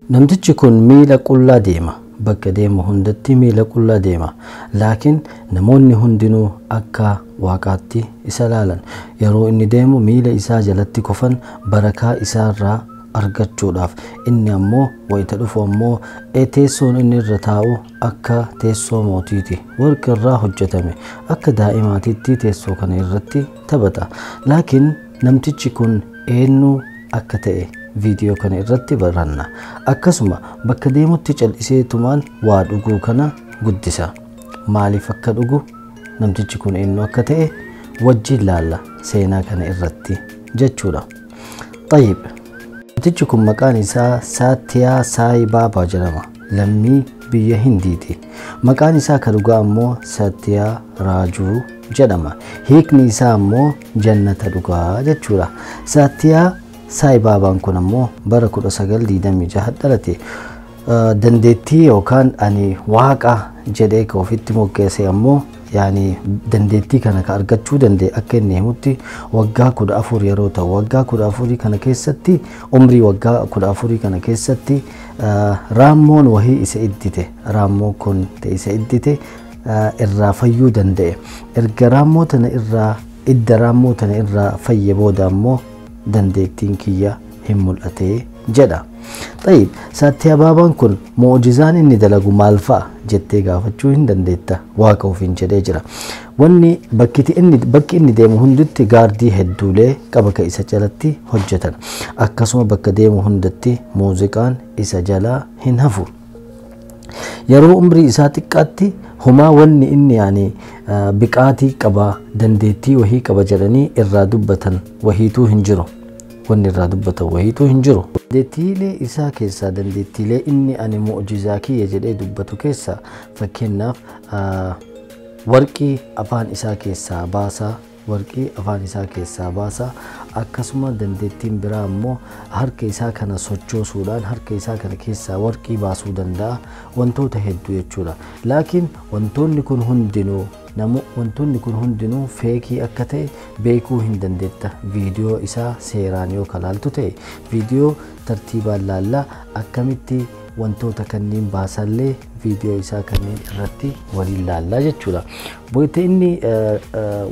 Namtichi kun miila qullaa deema. Bakka deemu hundatti miila qullaa deema. Laakiin namoonni hundinuu akka waaqaatti isa laalan. Yeroo inni deemu miila isaa jalatti kufan barakaa isaarraa argachuudhaaf. Inni ammoo wayita dhufu ammoo teessoon inni irra taa'u akka teessoo mootiiti. Warqi irraa hojjetame. Akka daa'imaatiitti teessoo kana irratti taphata. Laakiin namtichi kun eenyu akka ta'e viidiyoo kana irratti baranna. Akkasuma bakka deemutti cal'iseetumaan waa dhuguu kana guddisa. Maaliif akka dhugu namtichi kun eenyu akka ta'e wajjin laalla seenaa kana irratti jechuudha. Tayyib. Namtichi kun maqaan isaa Saatiyaa Saayi Baabaa jedhama. Lammii biyya Hindiiti. Maqaan isaa kan dhugaa ammoo Saatiyaa Raajuu jedhama. Hiikni isaa ammoo jannata dhugaa jechuudha. Saatiyaa Saayi Baabaan kun ammoo bara 1926 dhalate. Dandeettii yookaan ani waaqa jedhee ka ofitti moggeesse ammoo yaani dandeettii kana ka argachuu danda'e akka inni himutti waggaa 14 yeroo ta'u, waggaa 14 kana keessatti, umrii waggaa 14 kana keessatti raammoon wahii isa iddite. Raammoon kun isa iddite irraa fayyuu danda'e. Erga raammoo tana irraa idda raammoo tana irraa fayye booda ammoo dandeettiin kiyya hin mul'ate jedha. Tayyib, Saatiyaa Baabaan kun mu'ujizaan inni dalagu maal fa'a jettee gaafachuu hin dandeetta. Waaqa ofiin jedhee jira. Wanni bakki inni deemu hundutti gaardii hedduulee qaba ka isa jalatti hojjetan. Akkasuma bakka deemu hundatti muuziqaan isa jalaa hin hafu. Yeroo umrii isaa xiqqaatti homaa wanni inni yaani biqaatii qaba, dandeettii wahii qaba jedhanii irraa dubbatan wahiituu hin jiru. Wanni irraa dubbatan wahiituu hin jiru. Dandeettiilee isaa keessaa dandeettiilee inni ani mu'ujizaa kiyya jedhee dubbatu keessaa fakkeenyaaf warqii afaan isaa keessaa baasaa, warqii afaan isaa keessaa baasaa. Akkasuma dandeettiin biraa ammoo harka isaa kana sochoosuudhaan harka isaa kana keessaa warqii baasuu danda'a. Wantoota hedduu jechuudha. Laakiin wantoonni kun hundinuu feekii akka ta'e beekuu hin dandeetta. Viidiyoo isaa seeraan yoo kalaaltu ta'e viidiyoo tartiibaan laallaa akkamitti wantoota kanneen baasallee viidiyoo isaa kanneen irratti waliin laallaa jechuudha. Wayita inni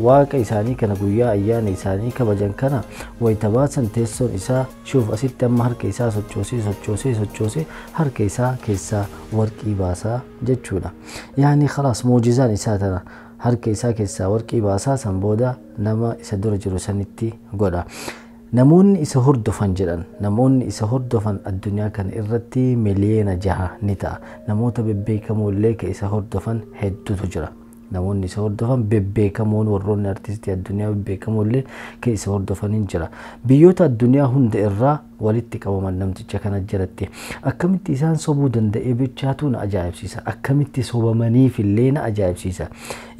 waaqa isaanii kana guyyaa ayyaana isaanii kabajan kana wayita baasan teessoon isaa shuuf asitti amma harka isaa sochoosee sochoosee sochoosee harka isaa keessaa warqii baasaa jechuudha. Yaani khalaas muujizaan isaa tana harka isaa keessaa warqii baasaa san booda nama isa dura jiru sanitti godha. Namoonni isa hordofan jedhan, namoonni isa hordofan addunyaa kana irratti miliyoona 6 ni ta'a. Namoota bebbeekamoo illee ka isa hordofan hedduutu jira. Namoonni isa hordofan bebbeekamoon warroonni artistii addunyaa bebbeekamoo illee ka isa hordofan hin jira. Biyyoota addunyaa hunda irraa walitti qabaman namticha kana jalatti. Akkamitti isaan sobuu danda'ee bichaatu na ajaa'ibsiisa. Akkamitti sobamaniif illee na ajaa'ibsiisa.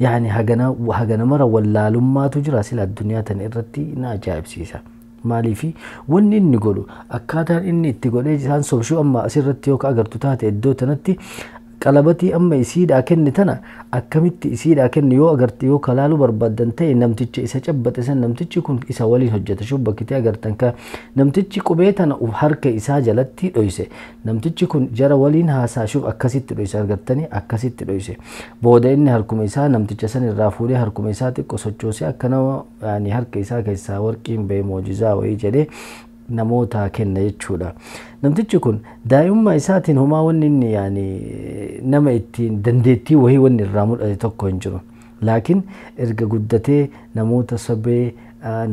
Yaani hagana mara wallaalummaatu jira sila addunyaa tana irratti na ajaa'ibsiisa. Maaliifi wanni inni godhu akkaataan inni itti godhee isaan sobshuu amma asirratti yoo agartu taate iddoo tanatti qalabatii amma isiidhaa kenne tana akkamitti isiidhaa kenne yoo agarte yoo kalaaluu barbaaddan ta'e namticha isa cabbaxe san namtichi kun isa waliin hojjeta. Shuu bakkitee agartan ka namtichi qubee tana harka isaa jalatti dhoyse. Namtichi kun jara waliin haasaa shuuf akkasitti dhoyse agartanii akkasitti dhoyse. Booda inni harkuma isaa namticha san irraa fuudhee harkuma isaa xiqqoo sochoosee akka nama yaani harka isaa keessaa warqiin ba'e mu'ujizaa wayii jedhee namoota kenna jechuudha. Namtichi kun daa'imummaa isaatiin homaa wanni inni yaani nama ittiin dandeettii wayii wanni irraa mul'ate tokko hin jiru. Laakiin erga guddatee namoota sobee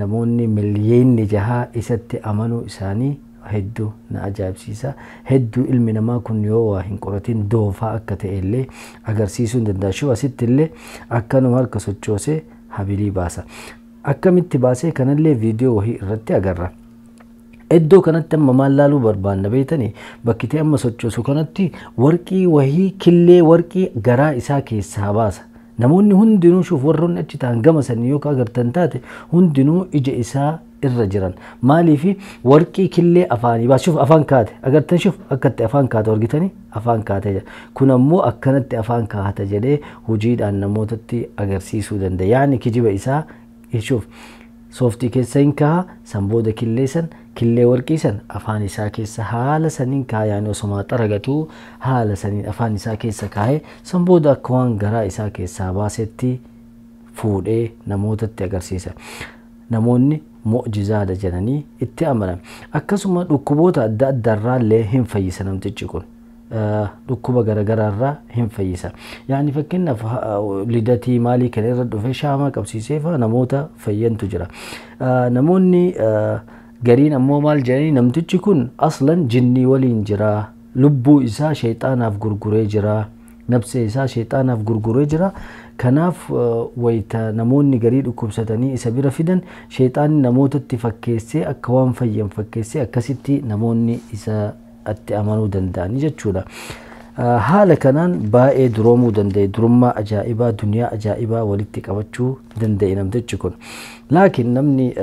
namoonni miliyoonni 6 isatti amanuu isaanii hedduu na ajaa'ibsiisa. Hedduu ilmi namaa kun yoo waa hin qoratin doofaa akka ta'e illee agarsiisuu hin danda'a. Shuu asitti illee akkanuma harka sochoosee habilii baasa. Akkamitti baasee kanallee viidiyoo wayii irratti agarra. Iddoo kanatti amma maal laaluu barbaanna beektanii? Bakki ta'e amma sochoosu kanatti warqii wayii killee warqii garaa isaa keessaa baasa. Namoonni hundinuu shuuf warroonni achi ta'an gama sanii yoo agartan taate hundinuu ija isaa irra jiran. Maaliifi warqii killee afaanii baasuuf afaan kaate agartan shuuf akkatti afaan kaate argitanii afaan kaate jedha. Kun ammoo akkanatti afaan kaata jedhee hojiidhaan namootatti agarsiisuu danda'a. Yaani kijiba isaa shuuf sooftii keessa hin kaha san booda killee san Killee warqii san afaan isaa keessa haala saniin kaayaan osuma xaragatuu haala saniin afaan isaa keessa kaayee san booda akka waan garaa isaa keessaa baasetti fuudhee namootatti agarsiisa. Namoonni mu'jizaadha jedhanii itti amanan. Akkasuma dhukkuboota adda addaarraa illee hin fayyisa namtichi kun. Dhukkuba garaagaraarraa hin fayyisa. Yaani fakkeenyaaf lidatii maalii kana irra dhufee shaamaa qabsiisee fa'aa namoota fayyantu jira. Namoonni gariin ammoo maal jedhanii namtichi kun aslan jinnii waliin jira. Lubbuu isaa sheexaanaaf gurguree jira. Nafsee isaa sheexaanaaf gurguree jira. Kanaaf wayita namoonni garii dhukkubsatanii isa bira fidan sheexaanni namootatti fakkeessee akka waan fayyan fakkeessee akkasitti namoonni isa itti amanuu danda'anii jechuudha. Haala kanaan baay'ee duroomuu danda'e, durummaa ajaa'ibaa, duniyaa ajaa'ibaa walitti qabachuu danda'e namtichi kun. Laakiin namni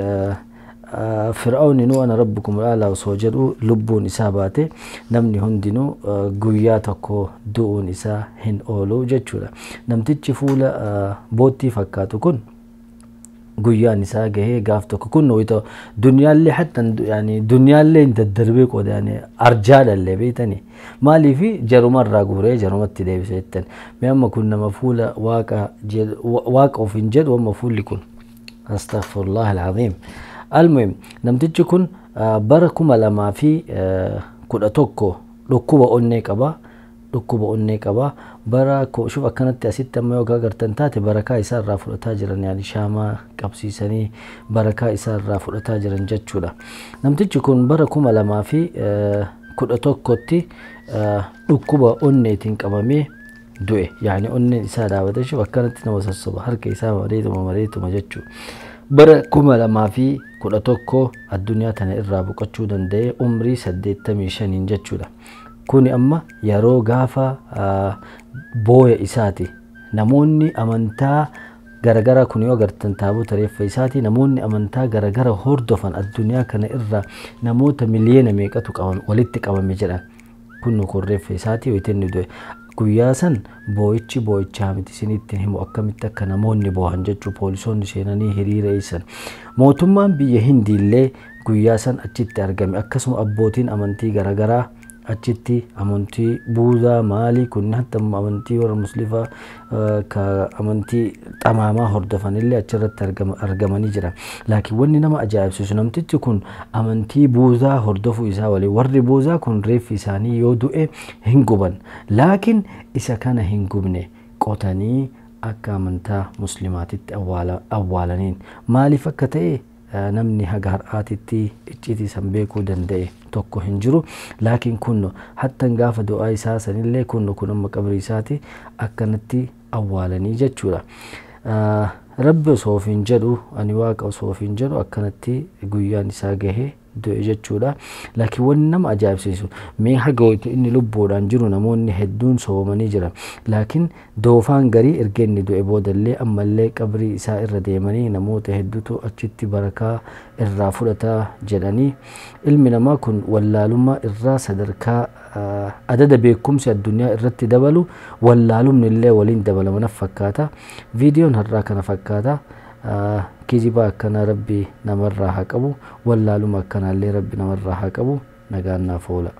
Fir'aawni nu ana rabbukum alaa osoo jedhu lubbuun isaa baate namni hundinuu guyyaa tokko du'uun isaa hin oolu jechuudha. Namtichi fuula boottii fakkaatu kun guyyaan isaa gahee gaaf tokko kun wayita duniyaallee hatta yaani duniyaallee hin daddarbee qooda yaani arjaadhallee beektanii maaliifi jarumarraa guuree jarumatti deebise jettan. Mee amma kun nama fuula waaqa waaqa of hin jedhu amma fuulli kun astaghfirullah alazim. Almuhim namtichi kun bara 2011 dhukkuba onnee qaba. Dhukkuba onnee qaba. Bara shuf akkanatti asitti amma yoo agartan taate barakaa isaa irraa fudhataa jiran yaani shaamaa qabsiisanii barakaa isaa irraa fudhataa jiran jechuudha. Namtichi kun bara 2011tti dhukkuba onneetiin qabamee du'e. Yaani onneen isaa dhaabatee shuf akkanatti nama sossoba harka isaa mareetuma mareetuma jechuudha. Bara 2011 addunyaa tana irraa boqochuu danda'e umrii 85 jechuudha. Kuni amma yeroo gaafa booya isaati. Namoonni amantaa garagaraa kun yoo agartan taabota reeffa isaati. Namoonni amantaa garagara hordofan addunyaa kana irraa namoota miliyoona meeqatu walitti qabame jedhan. Kun reeffa isaati wayita inni du'e. Guyyaa san boo'ichi boo'ichaa miti isinitti himu akkamitti akka namoonni boo'an jechuu poolisoonni seenanii hiriira eessan. Mootummaan biyya Hindiillee guyyaa san achitti argame. Akkasuma abbootiin amantii garagaraa achitti amantii buudaa maalii kun hatta amantii warra musliimaa ka amantii xamaamaa hordofanillee achirratti argamanii jira. Laakiin wanni nama ajaa'ibsiisu namtichi kun amantii buudaa hordofuu isaa waliin warri buudaa kun reeffi isaanii yoo du'e hin guban. Laakiin isa kana hin gubne qotanii akka amantaa musliimaatitti awwaalaniin maaliif akka ta'e namni haga har'aatitti icciitii san beekuu danda'e tokko hin jiru. Laakiin kun hattan gaafa du'aa isaa sanillee kun kun amma qabrii isaati akkanatti awwaalanii jechuudha. Rabbi osoo of hin jedhu ani waaqa osoo of hin jedhu akkanatti guyyaan isaa gahee du'e jechuudha. Laakiin wanni nama ajaa'ibsiisu mee haga inni lubbuudhaan jiru namoonni hedduun soomanii jiran. Laakiin doofaan garii erga inni du'e boodallee ammallee qabrii isaa irra deemanii namoota hedduutu achitti barakaa irraa fudhataa jedhanii ilmi namaa kun wallaalummaa irraa sadarkaa adada beekumsi addunyaa irratti dabalu wallaalumni illee waliin dabalama naf fakkaata. Viidiyoon har'aa kana fakkaata. Kijiba akkanaa rabbi namarraa haa qabu, wallaaluma akkanaallee rabbi namarraa haa qabu. Nagaan naaf oola.